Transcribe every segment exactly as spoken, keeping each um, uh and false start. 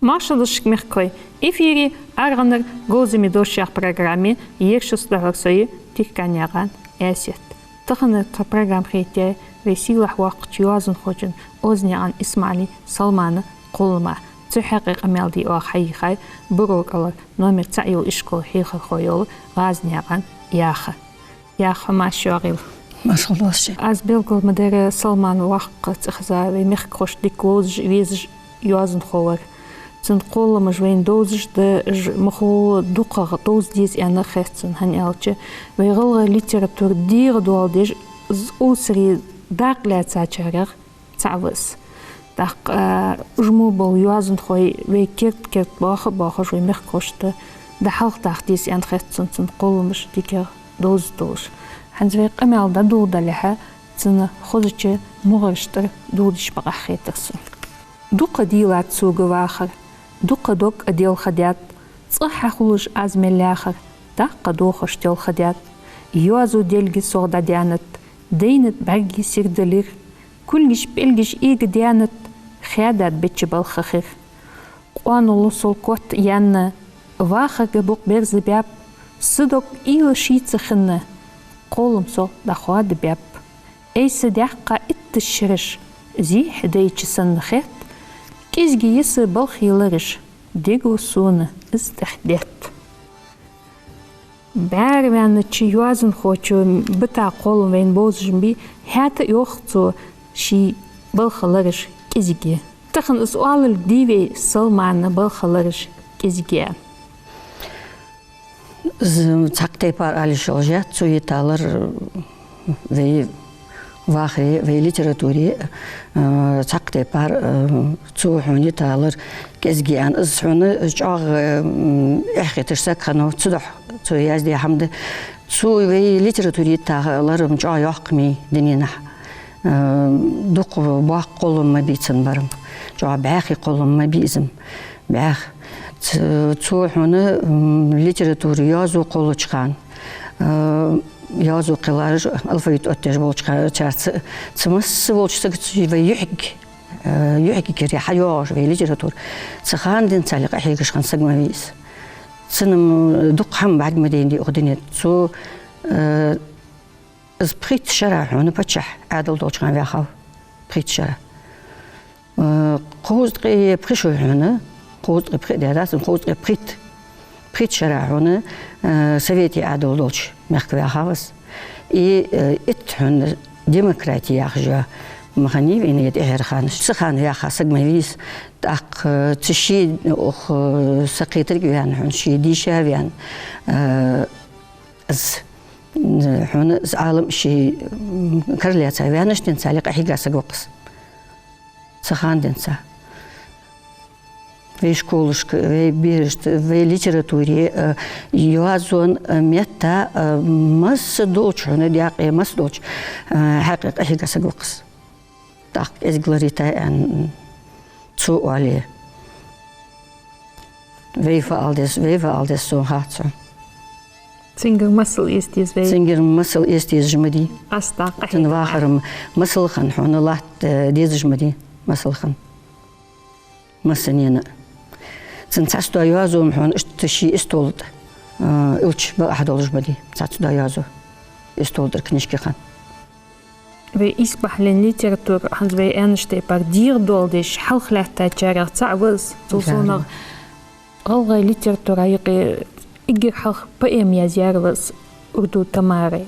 Маршал да шуга, мехкахой! Эфире аргӀанара «Говзаме дош» яха программа я, ер шу дӀахьор со я, Тихканаькъан Аьсет. Таханара тха программа хетаяьй вай сийлахь воккхача йоазонхочун Озанаькъан Исмаили Салмана кхоллама. Цу хьакъехьа къамаьл де оаха хьайийхай Буро кӀалара номер цаӀ йолча ишкола хьехархо йола ГӀазнаькъан Яха. Яха, хьо маьрша йоагӀийла. Маршал долаш. Аз белгал ма дарра, Салман воккха цӀихеза, вай мехкахошта дика вовзаш, везаш йоазонхо вар. Цун кхолламаш вайна довзаш да, уж махкахой дукхагӀа довза деза аьнна хет сона, хӀана аьлча вай гӀалгӀай литература дегӀадоаладеш, из усаре дакъа лаьцачарех цаӀ ва из. ТӀаккха, а, уж мо бола йоазонхой вай керда-керда боаха а боахаш, вай мехкахошта дӀахьалхатакха деза аьнна хет сона цун кхолламаш дикагӀа довза долаш. ХӀанз вай къамаьл дӀадоладалехьа, цун хозача мугӀарашта тӀара доладеш бакъахьа хетар сона. Дукха дийлад сога вахар, дукха дог а делхадаьд, цӀагӀа хьахулаш аз мел яхар, тӀаккха дохаш телхадаьд. Йоазув делга сох дӀадаьннад, дайнад бӀарга сийрдалир, кулгаш-пӀелгаш эгаденнад, хаьдад беча балха хир. Къоанал лосол котъяьнна, вахарга букъ берзабаьб, са дог уйла шийца хинна, кхоллам сох дӀахоадабаьб. Айса даьккха иттаза шераш, зехьа дайча санна хет, кӀезига йиса балхий лараш, дего сона из тӀехьа детт. БӀаьра ваьннача йоазонхочо бита кхоллам вайна бовзаш ма бий, хӀаьта а йоах цо ший балха лараш кӀезига я. Тахан из оалалга дий вай Салмана балха лараш кӀезига я? Из цхьаккха тайпара ала йиш йолаш яц, цо йита лар вай вахаре, вай литературе, э, цхьаккха тайпара, э, цо хьона йита лар кӀезига я аьнна. Из хьона чӀоагӀа, м, эхь хеташ саг хиннав, цудухьа цо яздаь хӀама да. Цо вай литературе йита лар-м чӀоагӀа йоккха ма йий дуненахьа. Э, дукха боккха кхоллам ма бий цун бар-м. ЧӀоагӀа бӀаьхий кхоллам ма бий из-м. БӀаьха. Ц-, цо хьона, м, литература, йоазув кхоллача хана, э, йоазув кхеллараш, алфавит оттаеш болча ха-, чарца, цу масса волча сагаца вай юхьиг, э, юхьигера хьайоагӀаш вай литература. Цу хана денз царел къахьегаш хинна саг ма вий из. Цунна-м дукха хӀама бӀарга ма дайнадий укх дунен тӀа. Цо, э, из пхийтта шера хьона паччахь Ӏаьдал долча хана ваьхав. Пхийтта шера. Э, кхузткъеи пхи шу хьона, кхузткъеи пхи а даьдац, кхузткъеи пхийтта. Пхийтта шера хьона, э, советий Ӏаьдал долча мехка ваьхав из. И, э, итт хьона демократи яхаш йола ма хиннавий вайна тӀехьара ханаш. Цу хана ваьха саг ма вий из, тӀаккха, э, цу ший, ох, э, сакхетарга ваьнна хьона, ший дийша ваьнна, э, из, э, хьона из Ӏалам ший, м, кара лаьца ваьннача денз царел къахьийга саг ва-кх из. Цу хана денз. Вай школашка, вай берашта, вай литературе, э, йоазон, э, метта, э, масса долча хьона даькъе, масса долча, э, хьакъехьа къахьийга саг ва-кх из. ТӀаккха кӀезига лар йитай аьнна цо оале. Вай фу ала деза, вай фу ала деза, сона хац хьона. Цунгара масал эца деза вай. Цунгара масал эца дезаш ма дий. Къаьстта къахьийга. Цун вахар-м масал хинна хьона латта, э, дезаш ма дий, масал хинна. Массанена. Цун цхьацца дола йоазув-м хьона иштта ший истола тӀа, э, илча бакъахьа долаш ма дий, цхьацца дола йоазув. Истола тӀара книжка хинна. Вай исбахьален литература, хӀанз вай аьннача тайпара, дегӀадоаладеш хьалха лаьттачарех цаӀ ва из. Цул совгӀа гӀалгӀай литература юкъе эггара хьалха поэма язъяьр ва из Урду Тамара.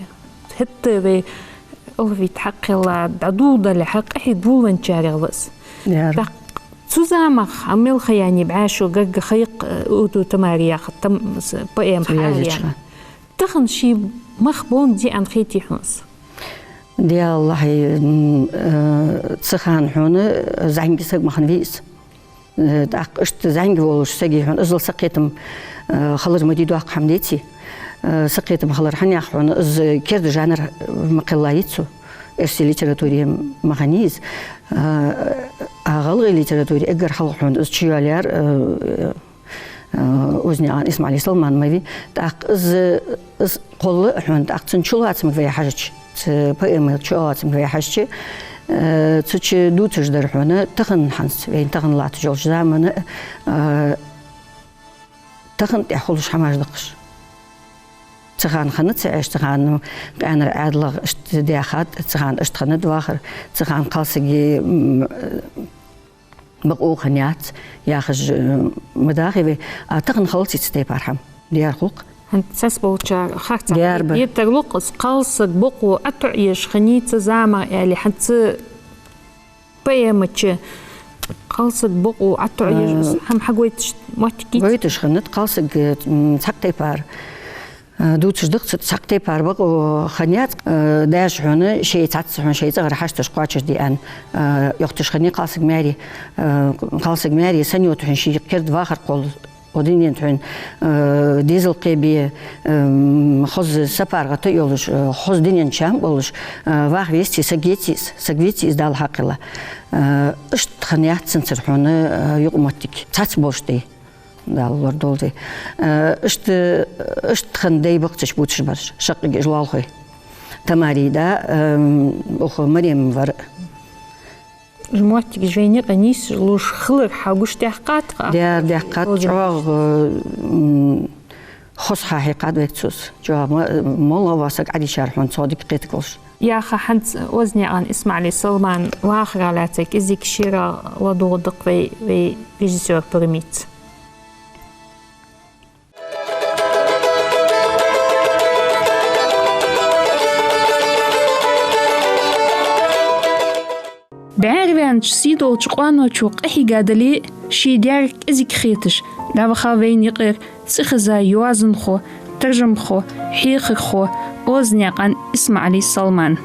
ХӀаьта вай алфавит хьакхелла дӀадоладалехьа къахьийга волавенначарех ва из. Яр. ТӀаккха цу замах хьа мел ха яьннай бӀаь шу гаргга ха я-кх, э, Урду Тамара яха там-, с-, поэма хьаяьнна. Тахан ший мах бовнадий аьнна хетий хьона из? Даьллахьий, м, э, цу хана хьона зӀамига саг ма хиннавий из. Э, тӀаккха иштта зӀамига волаш сага хьона иззал сакхетам, э, хилар ма дий, доккха хӀама деций. Э, сакхетам хилар хьанех хьона, из керда жанр ма кхеллай цо. Эрсий литературе ма хиннавий из. Э, а гӀалгӀай литературе эггара хьалха хьона из чуйоалаяьр, э, э, Озанаькъан Исмаили Салман ма вий. ТӀаккха из, из кхолла а хьона, тӀаккха цун чулоацамга вай хьажача, цу поэмал чулоацамга вай хьажача, Э, цу чу дувцаш дар хьона тахан хӀанз, вайна тахан латташ йолча замана, э, тахан тӀехьа хулаш хӀамаш да-кх уж. Цу хана хиннад цхьа Ӏеш, цу хана къаьнара Ӏаьдалах иштта даьхад, цу хана иштта хиннад вахар, цу хана кхалсага, м, бакъо хиннаяц яхаш, э, ма дахий вай, а тахан хилац цу тайпара хӀама. Дера хул-кх. ХӀанз цхьаболчар харцахьа дера ба. Дера тарлу-кх из, кхалсага бакъо ӀотоӀаеш хиннай цу заман, аьле, хӀанз цу поэма чу кхалсага бакъо ӀотоӀаеш, а, из хӀама хьагойташ моттиг йий? Гойташ хиннад кхалсаг, м, цхьаккха тайпара. А, дувцаш да-кх цу, цхьаккха тайпара бакъо хиннаяц, а, даьша хьона шоай цхьацца хьона шоай цӀагӀара хьашташ кхоачашде аьнна, а, йохийташ хиннай кхалсага маьре, а, кхалсага маьре санна йода хьона ший керда вахар кхолла, укх дунен тӀа хьона, э, дезал кхебе, э, хоза сапаргӀата йолаш, э, хоза дунен чам болаш, э, ваха везаций, саг еций из, саг веций из Далла хьакхелла. Э, иштта хиннаяц цунцара хьона, э, юкъамоттиг. Цхьацца болаш дай. Дала лорадолда вай. Э, иштта, иштта хинна дай ба-кх цу чу бувцаш бараш, шаккхе уж лоалахой. Тамарий да, э, укх Марема вар. Уж моттигаш вайна юкъе нийсса лувш хилар хьагуш даьккхад-кх? Дера даьккхад, чӀоагӀа, м, хоза хьахьекхад вайга цо из. ЧӀоагӀа ма-, моллагӀа вола саг Ӏадийшар хьона цох дика кхетаргволаш. Яха, хӀанз Озанаькъан Исмаили Салман вахара лаьца кӀезига шера ладувгӀаргда-кх вай, вай режиссёра пурамца. БӀаьрваьннача сийдолча къоаночо къахьийга дале а, ший даьра кӀезига хеташ, дӀавахав вайна юкъера цӀихеза йоазонхо, таржамхо, хьехархо Озанаькъан Исмаили Салман.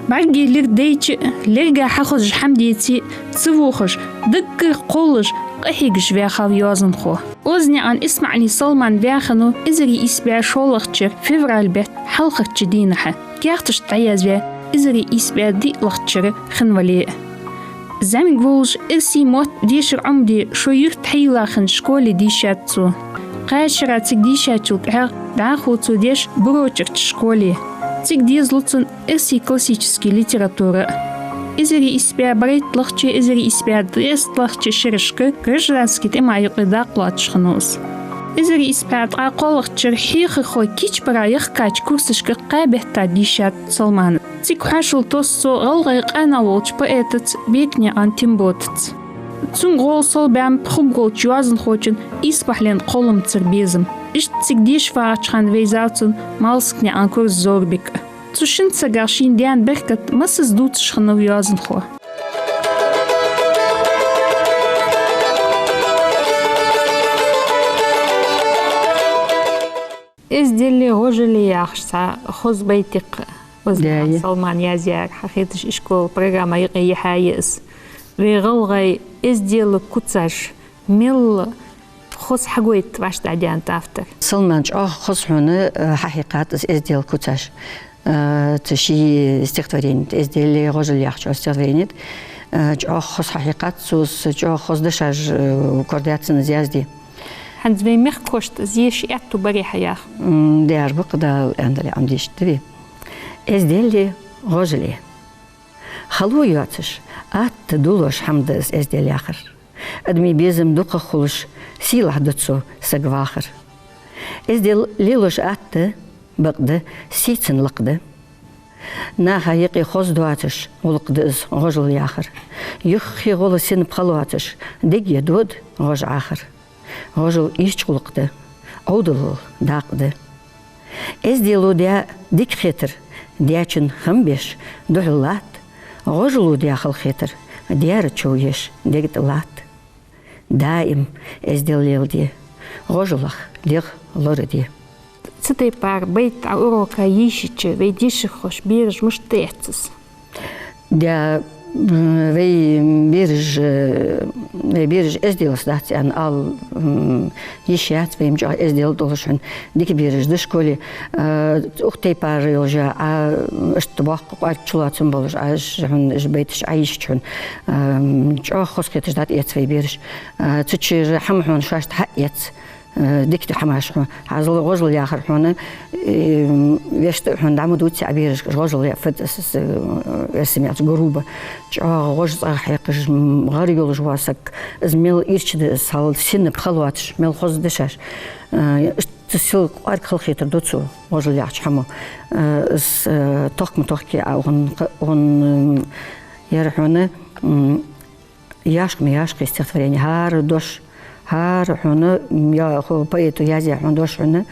БӀаргейлира дайча а, лерга хьахозаш хӀама деце а ца вохаш, даггара кхоллаш, къахьегаш ваьхав йоазонхо. Озанаькъан Исмаили Салман ваь хиннав эзар ийс бӀаь шоллагӀча шера февраль бетта хьалхарча дийнахьа, каьхаташта дӀаязваь эзар ийс бӀаь диълагӀча шера хинна вале а. ЗӀамига волаш эрсий мотт дешара Ӏомаде шоай юрта хьайийлла хиннача школе дийшад цо. Кхаь шера цига дийшачул тӀехьагӀа дӀахо цо деш Бурочерча школе. Цига дезалу цунна эрсий классически литература а. Эзар ийс бӀаь барайтталагӀча, эзар ийс бӀаь дезткъалагӀча шерашка граждански тӀема юкъе дакъа лоацаш хиннав из. Эзар ийс бӀаь ткъаь кхоалагӀча шера хьехархой кийчбара яхкача курсашка кхаь бетта дийшад Салмана. Цига хьоашал тосс цо гӀалгӀай къаьна волча поэтаца Бекнаькъан Темботаца. Цунга гӀолла совбаьннаб хургволча йоазонхочун исбахьален кхолламцара безам. Иштта цига деша вагӀача хана вайзав цун Малсагнаькъан Курза Зорбик а. Цу шин сагах шийна даьнна беркат массаза дувцаш хиннав йоазонхо. «Эздели, гӀожали» яхаш цхьа хоза байтикх Озанаькъан Салмана язъяьр, хьахеташ, ишкола программа юкъе яхьа я из. Вай гӀалгӀай эздела куцаш мел хоза хьагойт вӀаштӀехьадаьннад автора. Салмана чӀоагӀа хоза хьона, э, хьахьекхад из эздела куцаш. Э, цу ший стихотворени тӀа, «Эздели, гӀожали» яхача стихотворени тӀа, э, чӀоагӀа хоза хьахьекхад цо из, чӀоагӀа хоза дешаш, э, кораденнад цун из язде. ХӀанз вай мехкахошта из еша аьттув барий хьа, яха? М, дера ба-кх, Дала аьнна дале, Ӏомадеш да вай. «Эздели, гӀожали». Хало йоацаш, атта дуллаш хӀама да из эздел яхар. Адамий безам дукхагӀа хулаш, сийлахь да цо саг вахар. Эздел лелош атта, бакъда, сийцан лакха да. Наха юкъе хоза доацаш гӀулакх да из гӀожал яхар. Юххе гӀолла синпа ха лоацаш, дега дода гӀож Ӏахар. ГӀожал ийрча гӀулакх да, Ӏовдалал дакъа да. Эздело даь дика хетар даьчун хам беш духьал латт, гӀожало даь хала хетар даьра чов еш дег тӀа латт. Даим эздел леладе, гӀожалах дегӀ лораде. Цу тайпара байт Ӏа урока йийшача, вай дешархоша бераш мишта эцац? Да, м, вай бераш, э, вай бераш эзделца дац аьнна ала, м, йиш яц, вай ма чӀоагӀа эздел долаш хьона дика бераш да школе. Э, укх тайпара йолаш, Ӏа, м, иштта боккха кӀоарга чулоацам болаш, Ӏа уж хьона, уж байташ Ӏа йийшача хьона, э, м, чӀоагӀа хоза хеташ дӀатӀаэц вай бераш. Э, цу чура хӀама хьона шоашта хьаэц. Э, дика да хӀамаш хьона. Хьазал гӀожал яхар хьона, э, вешта хьона дӀа ма дувций Ӏа берашка гӀожал я, фу да из, э, эрсий меттала грубо. ЧӀоагӀа гӀож цӀагӀа хьекхаш, м, гӀар йолаш вола саг, из мел ирча да из, хьал сина пхал ваташ, мел хоза да шоаш. Э, иштта сел кӀоарга халахетар ду цо, гӀожал яхача хӀамо. Э, из, э, тохкама тохке а, укхун, укхун, м, яр хьона, м, «Яшка ма яшка» стихотворени, хӀара дош, хӀара хьона, м, я хӀу поэта язъяь хьона дош хьона,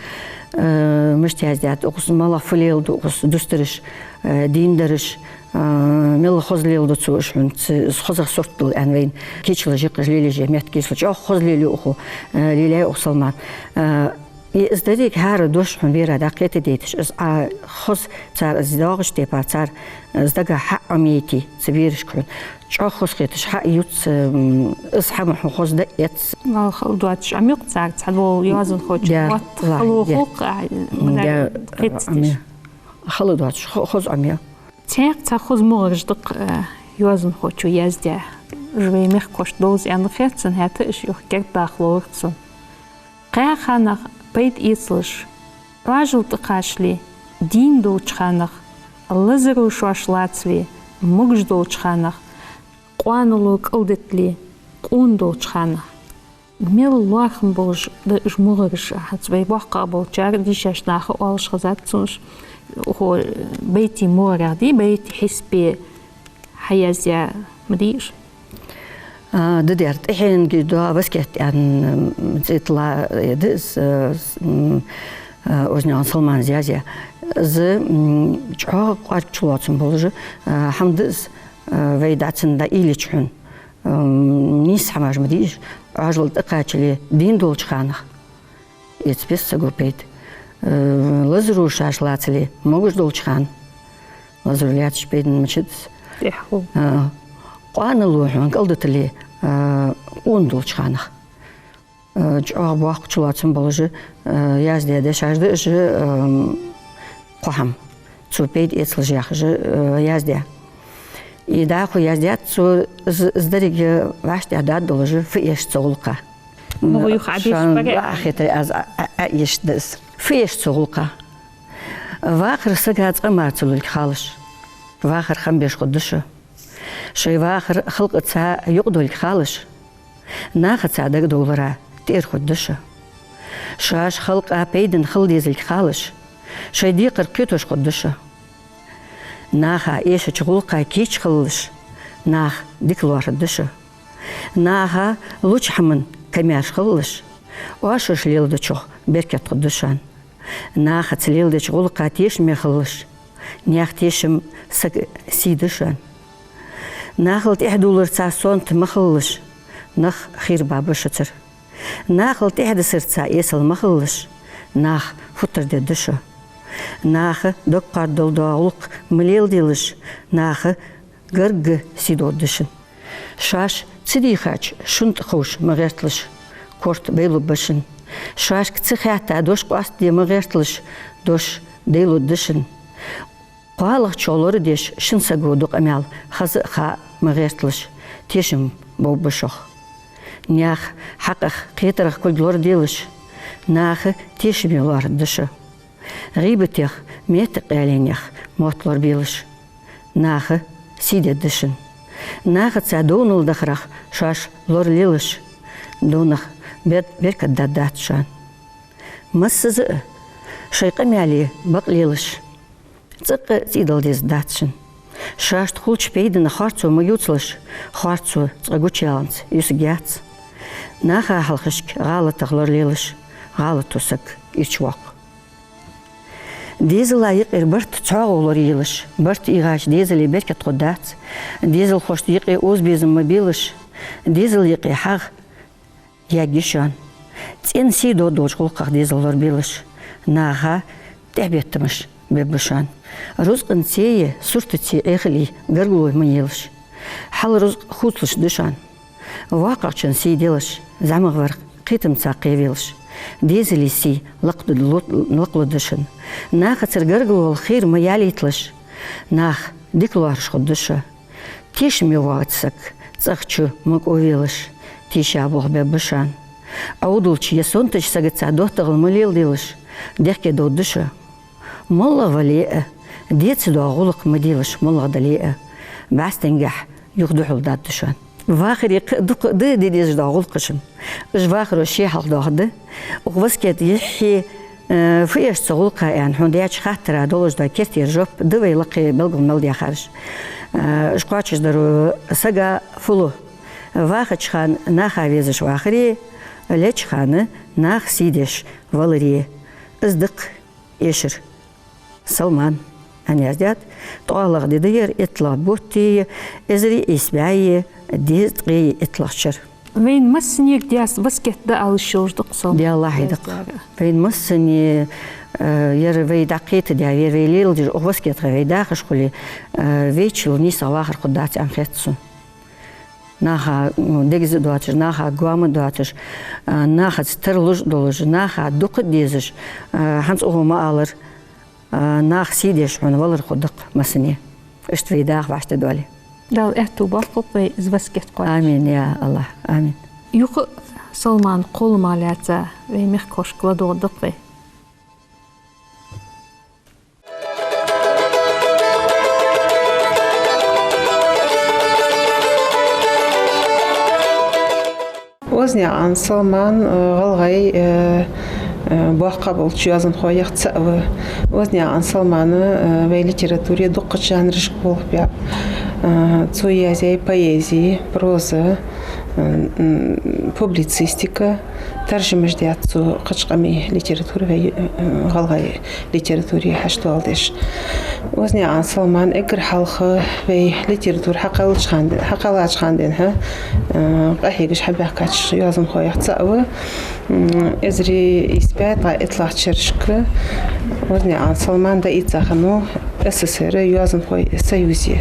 э, мишта яздаьд, укхаза малагӀа фу леладу, укхаза дустараш, э, дийнадараш, э, мел хоза леладу цо уж хьона, ц-, из хозагӀа сурт дул аьнна вайна. Кийчлаш, йикхаш, лелаеш я метта кийчлаш, чӀоагӀа хоза лелаю укхо, э, лелаяьй укх Салмана. Э, И из деррига хӀара дош хьона вера дӀакхетадайташ, из Ӏа хоза цар из доагӀача тайпара цар, э, из дагахьа хьа Ӏомайитий цу берашка хьона. ЧӀоагӀа хоза хеташ хьа юц, м, из хӀама хьона хоза да эц. Валлахь, хала доацаш Ӏомаю-кх цар, цхьадола йоазонхочун. Да, мотт валлахь, хала да. Хул-кх, а, да, кхетадеш. Ӏомаю. Хала доацаш, хо-, хоза Ӏомаю. Цхьаькха цхьа хоза мугӀараш да-кх, э, йоазонхочо яздаь, уж вай мехкахошта довза аьнна хет сона, хӀаьта уж юха кердадаха ловра-кх сона. Кхаь ханах пайда эцалаш, Ӏоажал тӀакхачале, дийна долча ханах, лазаро шоаш лацале, могаш долча ханах, къоанало кӀалдитале, къона долча ханах. Мел лоархӀам болаш да уж мугӀараш, хӀанз вай боккхагӀа болчар, дийшача наха оалаш хезад сона уж, хӀу, байтий мугӀарех дий, байтий хьисапе хьаяздаь ма дий уж. А, да дер, тӀехьенгий доа васкет аьнна, м, цӀи тилла, э, да из, э, с-, м, э, Озанаькъан Салмана язъяь. Из, м, чӀоагӀа кӀоарга чулоацам болаш, э, хӀама да из, э, вай дӀа цунна дӀаийлача хьона. М, нийса хӀамаш ма дий уж, Ӏоажал тӀакхачале, дийна долча ханах. Эца беза саго пайда. Э, лазаро шоаш лацале, могаш долча хана. Лазаро лаьцача пайдана мичад из. ТӀехьа хул. А, къоанало хьона кӀалдитале, а, къона долча ханах. Э, чӀоагӀа боккха чулоацам болаш, э, яздаь дешаш да уж, э, кхо хӀама. Цо пайда эцалаш яхаш, э, яздаь. И дӀахо яздаьд цо, из, из деррига вӀаштӀехьдаргдолаш, фу эш цу гӀулакха. Ну, юха Ӏадеш шоана баре. ВаӀа хетар аз а, а, а, эш да из. Фу эш цу гӀулакха. Вахар сага цкъа мара ца лулга халаш. Вахар хам беш хургда шо. Шоай вахар халкъаца юкъедолга халаш. Нахаца дагадовлара тӀера хургда шо. Шоаш халкъа пайдана хила дезалга халаш. Шоай декхар кхеташ хургда шо. Наха эшача гӀулакха кийча хилалаш, нах дика лоархӀаргда шо. Наха луча хӀаман камаьрша хилалаш, оаш шоаш леладечох беркат хургда шоана. Нахаца леладеча гӀулакха тешаме хилалаш, наьха тешам сага сий да шоана. Нахал тӀехьадувларца сонта ма хилалаш, нах хийра баб шоцара. Нахал тӀехьадисарца эсала ма хилалаш, нах футтар дергда шо. Наха дог кхоардала доагӀа гӀулакх ма леладелаш, наха гаргга сий доагӀаргда шун. Шоаш ца дийхача, шун тӀа ховш ма гӀерталаш, корта байлургба шун. Шоашка ца хаьтта дош къоастаде ма гӀерталаш, дош дайлургда шун. КхоалагӀчох лорадеш шун саго ду къамаьл, хаза а, хаа а ма гӀерталаш, тешам бовргба шох. Наьха хьакъах, кхетарах кулг лораделаш, наха тешаме лоархӀаргда шо. ГӀийбатех, меттаца къаьленех мотт лорабелаш, наха сий дергда шун. Нахаца довнал дахарах шоаш лоралелаш, довнах бер-, беркат даргдац шоана. Массаза а шоай къамаьле бакълелаш, цӀаккха цӀийдала дезаргдац шун. Шоашта хулача пайдана харцо ма ювцалаш, харцо цкъа гучаяланза юсаргьяц. Наха хьалхашка гӀалатах лоралелаш, гӀалато саг ирча воаккх. Дезала юкъера барт цхьоагӀо лораелаш, барт ийгӀача дезале беркат хургдац. Дезалхошта юкъе озабезам ма белаш, дезала юкъе хьагӀ ягги шоана. ЦӀена сий доадолча гӀулакхах дезал лорабелаш, наха тӀехьабеттамаш бергба шоана. Рузкъанцеи суртацеи Ӏехалий гаргало ма елаш, хьал рузкъа хувцалуш да шоана. ВоккхагӀчун сий делаш, зӀамагӀвар кхетамца кхевелаш, дезала сий лакхлу-, лакхлургда шун. Нахацара гаргало хийра ма ялийталаш, нах дика лоархӀаш хургда шо. Тешаме воагӀача саг цӀагӀа чу ма кӀоввелаш, тийша болх бергба шоана. Ӏовдалча е сонтача сагаца доттагӀал ма леладелаш, дехке довргда шо. МоллагӀа вале а, деца доагӀа гӀулакх ма делаш, моллагӀа дале а. БӀаьстенгахьа юха духьал даргда шоана. Вахаре кхы а дукха а да де дезаш дола гӀулакхаш-м. Уж вахаро ше хьалха доахаргда. Укх васкет йиххье, э, фу эш цу гӀулакха аьнна, хьона даьча хаттара долаш дола кертера жоп да вай лакхе белгал мел даьхараш. Э, уж кхоачашдаро сага фу лу. Вахача хана наха везаш вахаре, леча хана наха сий деш валаре. Из да-кх эшар. Салман аьнна яздаьд. ТкъоалагӀа ди да ер, итталагӀа бутт, эзари ийс бӀаьи дезткъеи итталагӀча шера. Вайна массанега даьсса васкет да ала йиш йолаш да-кх, Салман. Даьла хьийдакх. Вайна массане, э, ер вай дӀакхетадаь, ер вай леладеш, укх васкетах вай дахаш хуле, э, вайчул нийсагӀа вахар хургдац аьнна хет сона. Наха, м, дегаза доацаш, наха гоама доацаш, а, нахаца тарлуш а долаш, наха дукха а дезаш, а, хӀанз укхо ма аллара, а, наха сий деш хьона валар хургда-кх массане. Иштта вай даха вӀаштӀехьадоале. Дала аьттув боаккхалба вай из васкет кхоачаш. Амин, я АллахӀ, амин. Юха а Салмана кхоллама лаьца вай мехкахошка ладувгӀаргда-кх вай. Озанаькъан Салман, э, гӀалгӀай, э, э, боккхагӀа болча йоазонхоех цаӀ ва. Озанаькъан Салмана, э, вай литературе дуккхача жанрашка болх баьб. Э, цо язъяьй поэзи, проза, м, м, публицистика, таржамаш даьд цо кхыча къамий литературе, вай, э, гӀалгӀай литературе хьашт доаладеш. Озанаькъан Салман эггара хьалха вай литература хьакхеллача хана де-, хьакхеллача хана денз, э, къахьегаш хьабаьхкача йоазонхоех цаӀ ва. М, эзари ийс бӀаьи ткъаь итталагӀча шерашка Озанаькъан Салман дӀаийца хиннав СССР-а йоазонхой союзе.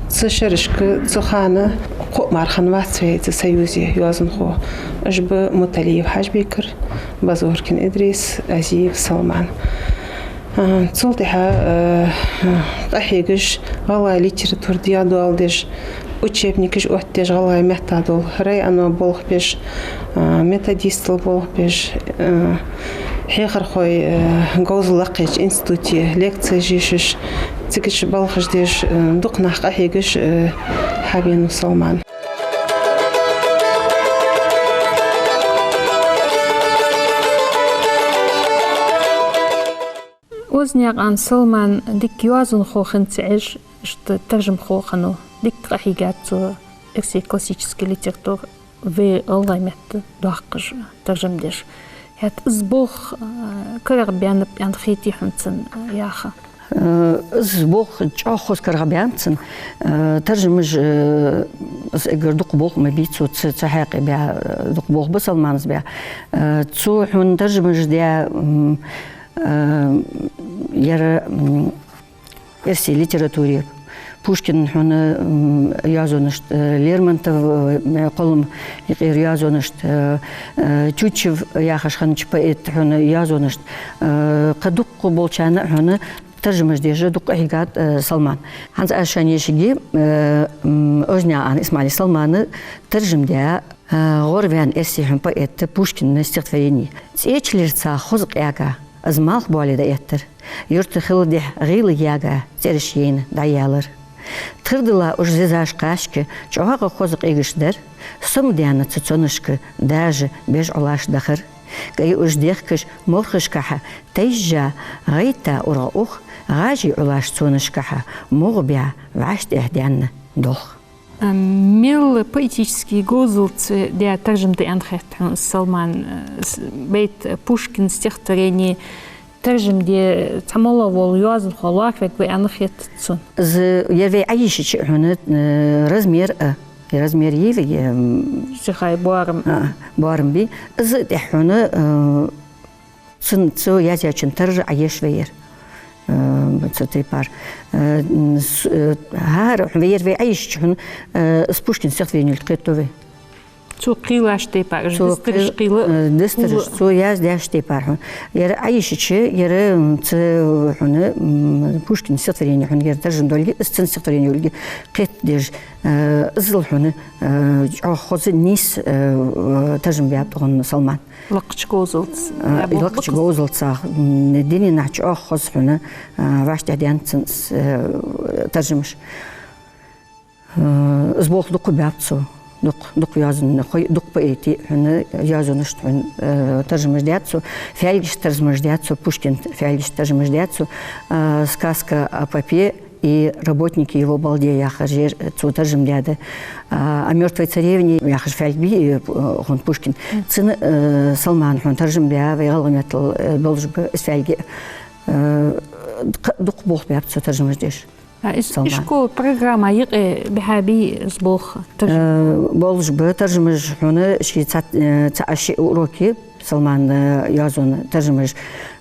Цу шерашка, цу хана кхоъ мара хиннавац вай цу союзе йоазонхо. Уж ба Муталиев Хьажбикар, Базоркин Идрис, Азиев Салман. А, цул тӀехьагӀа, а, къахьегаш, гӀалгӀай литература даь доаладеш, учебникаш оттадеш гӀалгӀай метта дола, районо болх беш, а, методистал болх беш, а, хьехархой, а, говзал лакхъеча институте лекцеш ешаш, цигача балхаш деш, а, дукха нах къахьегаш, а, хьавенав Салман. Озанаькъан Салман дика йоазонхо хинна ца Ӏеш, иштта таржамхо хиннав. Дика къахьийгад цо эрсий классически литература вай гӀалгӀай метта доаккхаш, таржам деш. ХӀаьта из болх, а, карагӀбаьннаб аьнна хетий хьона цун, а, яха? Э, из болх чӀоагӀа хоза карагӀбаьннаб цун. Э, таржамаш, э, из эггара дукха болх ма бий цо, цу, цу хьакъехьа баь, э, дукха болх ба Салмана баь. Э, цо хьона таржамаш даь, м, э, яра, м, эрсий литературе. Пушкина хьона, м, йоазонашта, э, Лермонтова, э, кхоллама юкъера йоазонашта, э, э, Тютчев яхаш хиннача поэта хьона йоазонашта, э, кхы дукха болчарна хьона таржамаш деш дукха къахьийгад, э, Салман. ХӀанз аз шоана ешаргья, э, м, Озанаькъан Исмаила Салмана таржам даь, э, гӀорваьнна эрсий хьона поэта Пушкина стихотворени. ЦӀеча лирца хоза къаьга, из малхбоале дӀаэттар. Юрта хила дехьа гӀийла яьга, цӀераш яйна дӀаяьлар. Тхардилла уж зизаш кхача, чӀоагӀа хоза къегаш дар, сомадаьнна цу цонашка даже бежӀ Ӏулаш дахар. КӀай уж дехкаш морхашкахьа тайжжа, гӀайтта ургӀа ух, гӀажий Ӏулаш цонашкахьа мугӀа баь вӀаштӀехьадаьнна долх. А, мел поэтически говзалца даь таржам да аьнна хет хьона Салмана, э, с-, байт Пушкина стихотворени таржам де, цхьа моллагӀа вола йоазонхо лоархӀаргва аьнна хет цунна. Из, ер вай Ӏайишача хьона, э, размер, а, размер йий вай, м, стихай боарам. А, боарам бий. Из тӀехьа хьона, э, Цун, цо язъяьчун тарра Ӏаеш вай ер. Э, цу тайпара. Э, м, с-, э, хӀара хьона вай ер вай Ӏайишача хьона, э, из Пушкина стихотворени кхетаду вай. Цо кхеллача тайпара, цо дустараш кхел-, кхела, э, дустараш, улла. Цо яздаьча тайпара хьона. Ер Ӏайшача, ер, м, цу хьона, м, Пушкина стихотворени хьона ер таржам долга, из цун стихотворени йолга кхетадеш, э, иззал хьона, э, чӀоагӀа хоза, нийса, э, таржам даьд хьона Салмана. Лакхача говзалца. Э, лакхача говзалца, м, дунен тӀа чӀоагӀа хоза хьона, э, вӀаштӀехьадаьннад цун, э, таржамаш. Э, из болх дукха баьб цо. Дукха, дукха йоазон, хой-, дукха поэта хьона йоазонашта хьона, э, таржамаш даьд цо, фаьлгашта таржамаш даьд цо, Пушкина фаьлгашта таржамаш даьд цо, э, «Сказка о попе и работнике его балде» яхаш ер цо таржам даьд. А, «О мёртвой царевне» яхаш фаьлг бий, э, хьона Пушкина. Цун, э, Салмана хьона таржам даь, вай гӀалгӀай меттала, э, долаш ба из фаьлг. Э, дукха болх баьб цо таржамаш деш. А, из Салмана. Ишкола программа юкъе бихьабий из болх, таржам? Э, болаш ба таржамаш хьона, ши цхьа, э, цхьа-ши уроки Салмана, э, йоазон таржамаш,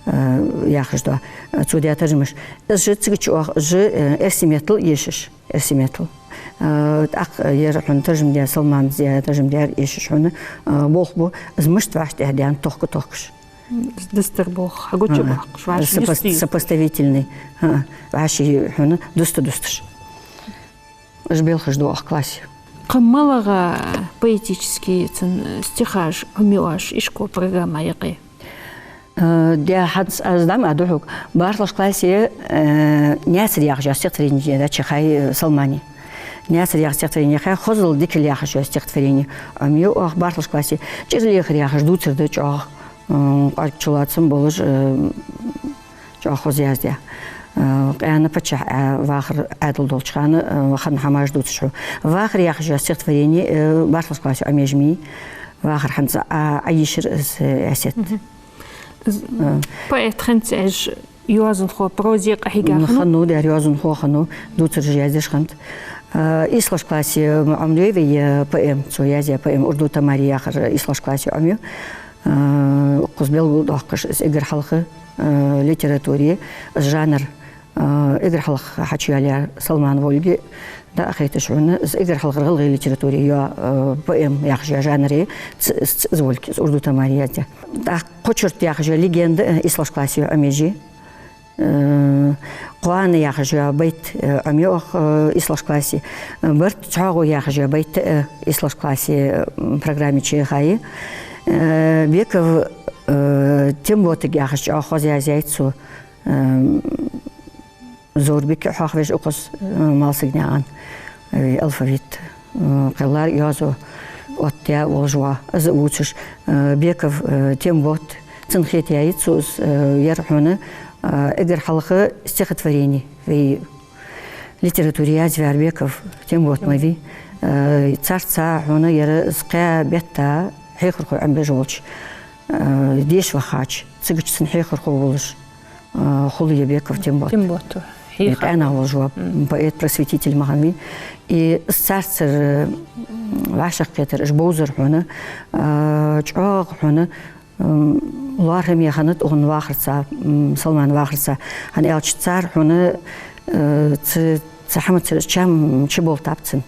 э, яхаш да. Э, цо даь таржамаш. Из же цига чу оаха, из же, э, эрсий меттала эшаш, эрсий меттала. Э, тӀаккха ер хьона таржам даь, Салмана даь таржам даьр эшаш хьона, э, болх ба, из мишта вӀаштӀехьадаьннад тохка-тохкаш. Дустар болх хьагуча баккхаш, вӀаши сопос-, юстий. Сопоставительный. ХӀаа, вӀаши хьона дуста-дусташ. Уж белхаш ду оаха классе. Кхы малагӀа поэтически цун стихаш Ӏомаю оаш ишкола программа юкъе? Э, де хӀанз аз дӀа ма дувц хьога. БархӀлагӀча классе, э, «Наьсар» яхаш йола стихотворени даьд хьона, э, Салмана. «Наьсар» яха стихотворени хьона, «Хозал дикал» яхаш йола стихотворени Ӏомаю оаха бархӀлагӀча классе. «ЧӀир лехар» яхаш дувцар да чӀоагӀа. М, кӀоарга чулоацам болаш, э, чӀоагӀа хоза яздаь. Э, «Къаьна паччахь», э, вахар Ӏаьдал долча хана, э, хинна хӀамаш дувцаш хьона. «Вахар» яхаш йола стихотворени, э, бархӀлагӀча классе Ӏомаеш ма йий. Вахар хӀанз а, Ӏайшар из, э, Ӏасет. Мгм. Из, э, поэт хинна ца Ӏеш, йоазонхо, прозе къахьийга хиннав? Хиннав, дер йоазонхо хиннав, дувцараш яздеш хиннад. Э, ийслагӀча классе Ӏомаю вай, э, поэма, цо язъяь поэма «Урду Тамари» яхар ийслагӀча классе Ӏомаю. Э, укхаза белгалдоаккхаш, из эггара хьалха, э, литературе, из жанр, э, эггара хьалха хьачуяьлар Салмана волга, дӀахайташ хьона, из эггара хьалхара гӀалгӀай литературе йола, э, поэма яхаш йола жанре, ц-, ц-, из волга, из «Урду Тамари» яздаь. ТӀаккха «Кхо чурт» яхаш йола легенда, э, ийслагӀча классе Ӏомаеш я. Э, «Кхоана» яхаш йола байт, э, Ӏомаю оаха, э, ийслагӀча классе. Э, «Барт цхьоагӀо» яхаш йола байт, э, ийслагӀча классе, э, программе чу яхай. Э, Беков, э, «Темботага» яхаш чӀоагӀа хоза язъяьй цо. Э, Зоврбика хьоахавеш укхаза, э, Малсагнаькъан, э, алфавит, э, кхеллар, йоазув оттаяь волаш ва из а вувцаш, э, Беков, э, Тембот, цунна хетаяьй цо из, э, ер хьона, э, эггара хьалха стихотворени вай литературе язваьр Беков Тембот ма вий. Э, царца хьона ер из кхаь бетта хьехархой Ӏомабеш волча, э, деша вахача, цигача цун хьехархо волаш, э, хул ер Беков Тембот. Тембот. Э, хьехар. КъаьнаӀа волаш ва, мгм, поэт-просветитель ма хиннавий. И из царцара, м, вӀашагӀкхетар, уж бовзар хьона, э, чӀоагӀа хьона, м, лоархӀаме хиннад укхун вахарца, м, Салмана вахарца. ХӀана аьлча цар хьона, э, цу, цу хӀамаца чам чуболийтаб цун.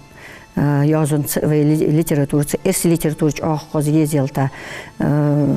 Э, йоазонца, вай ли-, литератураца, эрсий литература чӀоагӀа хоза езаялийта, э,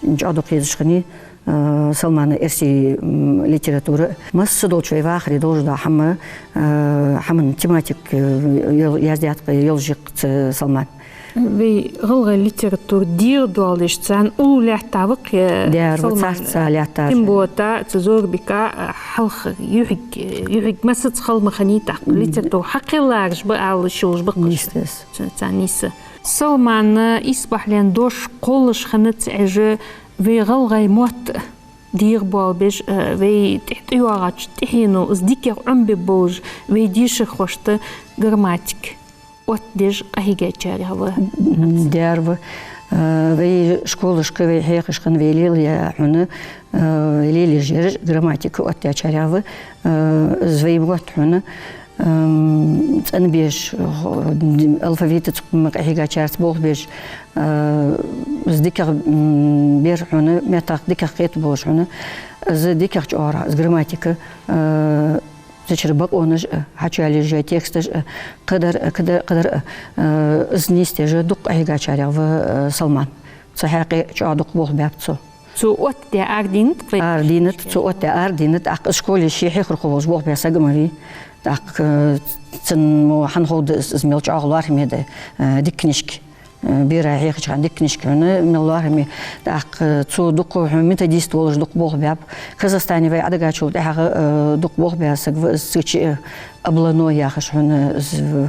чӀоагӀа дукха езаш хиннай, э, Салмана эрсий, м, литература. Массадолча вай вахаре долаш дола хӀама, э, хӀаман тематика, э, йол-, яздаьд-кх, йолаш я-кх цу Салмана. Вай гӀалгӀай литература дегӀадоаладеш царна уллув лаьттав-кх, э, дер ва, Салмана, царца лаьттар. Тембота, цу Зоврбика, э, хьалха юхьиг, юхьиг массаза хала ма хиннай тӀаккха. Мгм. Литература хьакхеллараш ба ала йиш йолаш ба-кх уж. Нийса да из. Ца, ца нийса. Салмана исбахьален дош кхоллаш хинна ца Ӏеш, вай гӀалгӀай мотт дегӀабоалабеш, э, вай тӀехьа тӀайоагӀача тӀехьено из дикагӀа Ӏомабергболаш, вай дешархошта грамматика оттадеш къахьийгачарех ва. М, дер ва. Э, вай школашка, вай хьехашка хинна вай лелаяь хьона, э, лелаеш ераш грамматика оттадаьчарех ва. Э, из вай мотт хьона, м, цӀенбеш, хо-, алфавитаца къахьийгачарца болх беш, э, из дикагӀа, м, бер хьона, меттах дикагӀа кхетаболаш хьона, из дикагӀа чӀоагӀа, из грамматика, э, Цу чура бокъонаш а, хьачуяьлча тексташ а, кхыдар а, кхыдар, кхыдар а, э, из нийсдеш дукха къахьийгачарех ва, э, Салман. Цу хьакъехьа чӀоагӀа дукха болх баьб цо. Цо оттадаь арадийнад вай? Арадийнад, цо оттадаь арадийнад. ТӀаккха из школе ше хьехархо волаш болх баь саг ма вий. ТӀаккха, э, цунна мо хӀана ховргда из, из мел чӀоагӀа лоархӀаме да, э, дика книжка. Э, бера хьехача хана дика книжка хьона, мел лоархӀаме. ТӀаккха, э, цо дукха хьона методист волаш дукха болх баьб. Казахстане вай Ӏодигачул тӀехьагӀа, э, дукха болх баь саг ва из, цу чу, э, Облоно яхаш хьона из, э,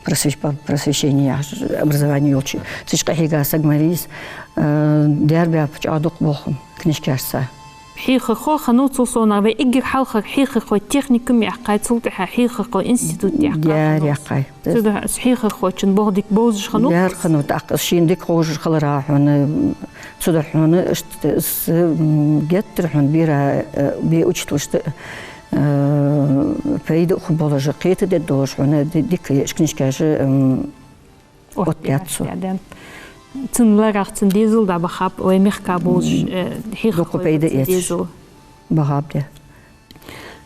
просвещ-, по-, просвещение яхаш, образование йолча. Цу чу къахьийга саг ма вий из. Э, даьр баьб чӀоагӀа дукха болх книжкашца. Хьехархо хиннав цул совгӀа, вай эггара хьалхара хьехархой техникум яьккхай, цул тӀехьагӀа хьехархой институт яьккхай. Даьра яьккхай. Цудухьа из хьехархочун болх дика бовзаш хиннав? Даьра хиннав, тӀаккха из шийна дика ховш хиларах хьона, цудухьа хьона, иштта из, м, геттара хьона бера, э, бе учителашта, э, пайда а хургболаш, кхетаде долаш хьона ди-, дика еш книжкаш, м, оттадаьд цо. Оттадаьд. Цун ларах, цун дезала дӀабахаб вай мехка болаш, э, хьехархой дезала. Дукха пайда эцаш. Бахаб, да.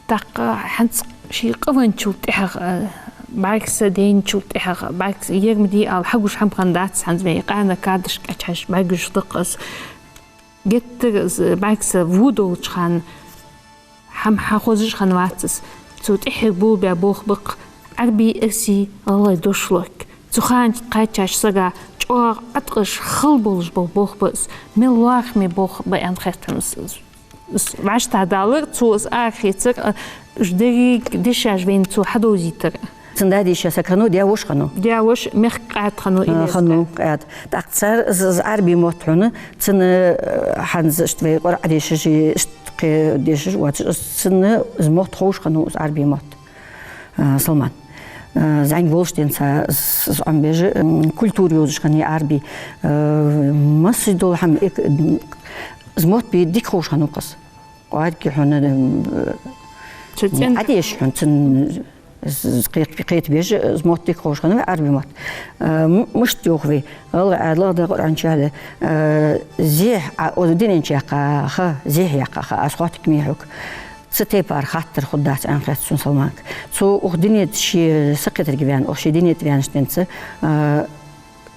ТӀаккха хӀанз ший къавенначул тӀехьагӀа, э, бӀаргса дайначул тӀехьагӀа, бӀаргса ер ма дий ала хьагуш хӀама хиннадац, хӀанз вай къаьна кадрашка кхаьчача бӀаргагуш да-кх из. Геттара из бӀаргса во долча хана хӀама хьахозаш хиннавац из. Цо тӀехьара болх баь болх ба-кх Ӏарбий, эрсий, гӀалгӀай дошлорг. Цу хана кхаьчача сага чӀоагӀа Ӏаткъаш хала болаш бола болх ба из, мел лоархӀаме болх ба аьнна хет хьона из. Из вӀаштӀехьадалар, цо из арахецар, а, уж деррига дешаш вайна цо хьадовзийтар. Цун да дийша саг хиннав, даь-воша хиннав? Даь-воша, мехка къаьда хиннав, э, Илеза. Хиннав къаьда. ТӀаккха цар из, из Ӏарбий мотт хьона, цунна, э, хӀанз иштта вай Къуръан дешаш, иштта кхы дешаш воацаш, из цунна из мотт ховш хиннав, из Ӏарбий мотт. Э, Салман. Э, зӀамига волаш денз из, из Ӏомабеш, м, культура йовзаш хиннай Ӏарбий. Э, массадола хӀама, эк-, из мотт бе дика ховш хиннав-кх из. КӀоарга хьона, м, цу цӀен Ӏодеш хьона, цун, з-, з-, кхет-, кхетабеш, з-, мотт дика ховш хиннав, Ӏарбий мотт. Э, м-, мишта йоах вай, гӀалгӀай Ӏаьдал да, Къуръан чу да, э, зехьа, а, о, дунен чу яьккха ха, зехьа яьккха ха, аз хоатаргья-кх хьога. Цу тайпара хаттар хургдац аьнна хет сона Салманга. Цо укх дунен тӀа ше сакхетарга ваьнна, укх ший дунен тӀа ваьннача денз, э,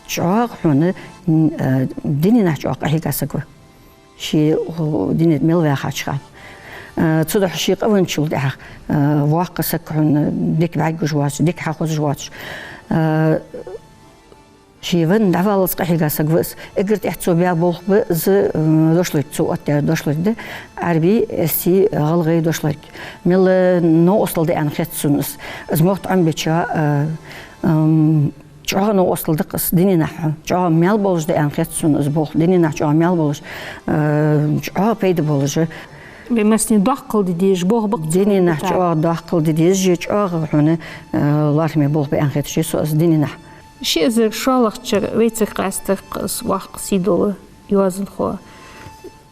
чӀоагӀа хьона, м, э, дуненах чӀоагӀа къахьийга саг ва. Ше, о, дунен тӀа мел ваьхача хана. Э, цудухьа ше къавенначул тӀехьагӀа, э, воккха саг хьона дика бӀаргагуш воацаш, дика хьахозаш воацаш. Э, ше венна дӀаваллалца къахьийга саг ва из. Эггара тӀехьа цо баь болх ба из, э, дошлорг, цо оттадаь дошлорг да, Ӏарбий, эрсий, гӀалгӀай дошлорг. Мел новкъостал да аьнна хет сона из. Из мотт Ӏомабеча, э, м, чӀоагӀа новкъостал да-кх из дуненахьа. ЧӀоагӀа маьл болаш да аьнна хет сона из болх. Дуненахьа чӀоагӀа маьл болаш, э, чӀоагӀа пайда болаш. Вай массане доккхал де дезаш болх ба-кх из. Дуненахьа чӀоагӀа доккхал де дезаш, чӀоагӀа хьона, э, лоархӀаме болх ба аьнна хет сона из дуненахьа. Ши эзар шоллагӀча шера вайцига къаьстар-кх из воккха сийдола йоазонхо.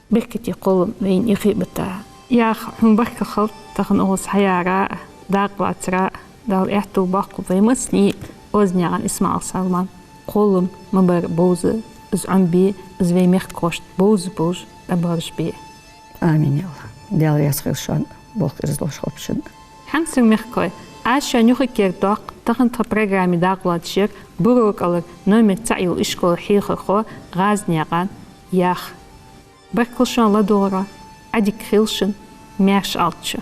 Беркате, кхоллам вайна юхебита. Яха, хьона баркал хилда тахан укхаза хьаяра а, дакъа лацара а. Дала аьттув боаккхалба вай массане а, Озанаькъан Исмаил Салман. Кхоллам ма барра бовза из Ӏомабе, из вай мехкахошта бовза болаш дӀабоаржабе. Амин, я АллахӀ. Даьла раьза хилва шоана, болх ираз долаш хилба шун. Хьамсара мехкахой, аз шоана юхакердадоаккх тахан тха программе дакъа лоацаш яр Буро кӀалара номер цаӀ йола ишкола хьехархо ГӀазнаькъан Яха. Баркал шоана ладувгӀара, Ӏадика хийла шун, маьрша Ӏалда шо.